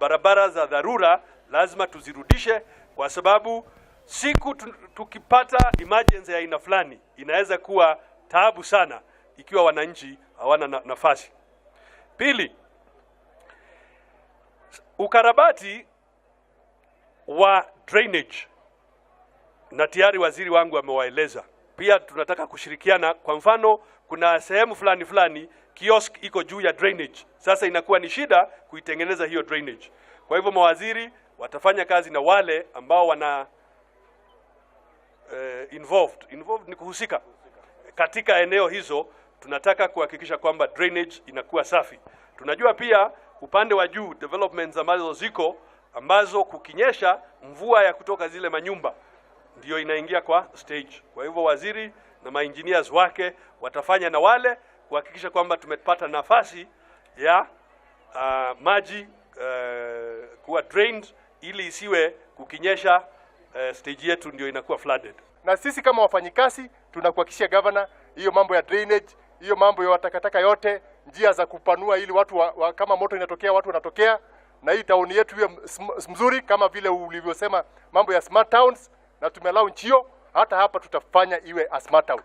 Barabara za dharura lazima tuzirudishe, kwa sababu siku tukipata emergency ya aina fulani inaweza kuwa taabu sana ikiwa wananchi hawana nafasi. Pili, ukarabati wa drainage, na tayari waziri wangu amewaeleza. Pia tunataka kushirikiana. Kwa mfano, kuna sehemu fulani fulani kiosk iko juu ya drainage, sasa inakuwa ni shida kuitengeneza hiyo drainage. Kwa hivyo mawaziri watafanya kazi na wale ambao wana involved. Involved ni kuhusika katika eneo hizo. Tunataka kuhakikisha kwamba drainage inakuwa safi. Tunajua pia upande wa juu developments ambazo ziko, ambazo kukinyesha mvua ya kutoka zile manyumba ndio inaingia kwa stage. Kwa hivyo waziri na maengineers wake watafanya na wale kuhakikisha kwamba tumepata nafasi ya maji kuwa drained ili isiwe kukinyesha stage yetu ndio inakuwa flooded. Na sisi kama wafanyikazi tunakuhakikishia, Governor, hiyo mambo ya drainage, hiyo mambo ya takataka yote, njia za kupanua ili watu kama moto inatokea watu wanatokea, na hii town yetu iwe mzuri kama vile ulivyosema mambo ya smart towns, na tumelaunch hiyo, hata hapa tutafanya iwe a smart town.